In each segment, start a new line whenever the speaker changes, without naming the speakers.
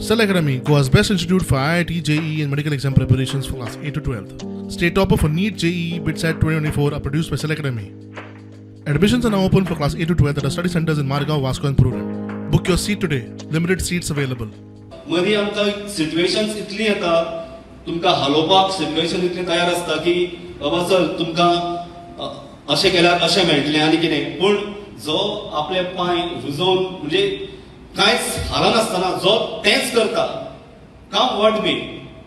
Cell Academy, Goa's best institute for IIT, JEE, and medical exam preparations for class 8 to 12. State topper for NEET, JEE, BITSAT 2024 are produced by Cell Academy. Admissions are now open for class 8 to 12 at our study centers in Margao, Vasco, and Prudent. Book your seat today. Limited seats available.
मदीं आमकां situations इतली येता, तुमकां हालोवपाक situation इतली तयार आसता की बाबा चल तुमकां अशें केल्यार अशें मेळटलें आनी कितें. पूण जो आपले पांय रुजोवन म्हणजे कांयच हालनासतना जो तेंच करता, काम what बी,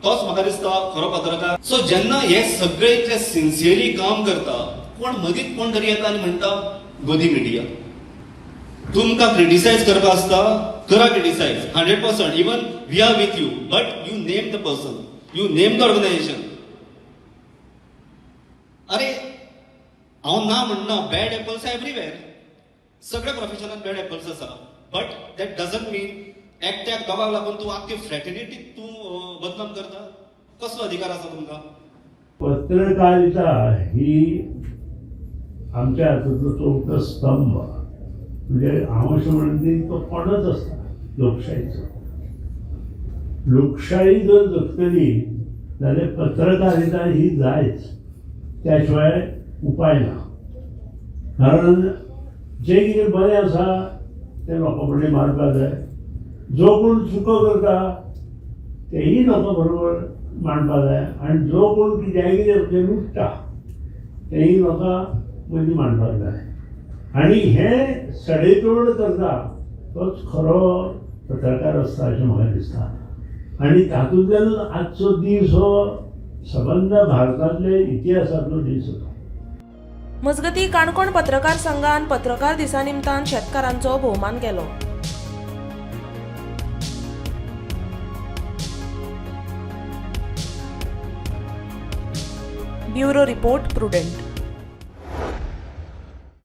तोच म्हाका दिसता खरो पत्रकार. सो जेन्ना हे सगळे इतले सिन्सियरली काम करता, कोण मदींच कोण तरी येता आनी म्हणटा गोदी मिडिया. तुमकां क्रिटिसायज करपा आसता, करा criticise 100%, even we are with you, but you name the person, you name the organisation. अरे हांव ना म्हणना, बॅड एपल्स एवरीवेर, सगळ्या प्रोफेशनान बॅड एपल्स आसा, बट that doesn't मीन एकट्याक दोगांक लागून तूं आख्खी फ्रेटर्निटी तूं बदनाम करता. कसलो अधिकार आसा तुमकां?
पत्रकारिता ही आमच्या हातूंतलो चवथो स्तंभ, म्हणजे हांव अशें म्हणून की तो कोणच आसता लोकशाहीचो. लोकशाही जर जगतली जाल्यार पत्रकारिता ही जायच, त्या शिवाय उपाय ना. कारण जें कितें बरें आसा तें लोकां फुडें मांडपाक जाय, जो कोण चुको करता तेही लोकां बरोबर मांडपाक जाय, आनी जो कोण कित्याय कितें म्हणजे लुट्टा तेही लोकां मदीं मांडपाक जाय. आनी हें सडेतोड करता तोच खरो पत्रकार आसता अशें म्हाका दिसता. आनी तातूंतल्यानूच आजचो दीस हो सबंद भारतांतले इतिहासांतलो दीस होता.
मजगतीं, काणकोण पत्रकार संघान पत्रकार दिसा निमतान शेतकारांचो भोवमान केलो. Bureau report, Prudent.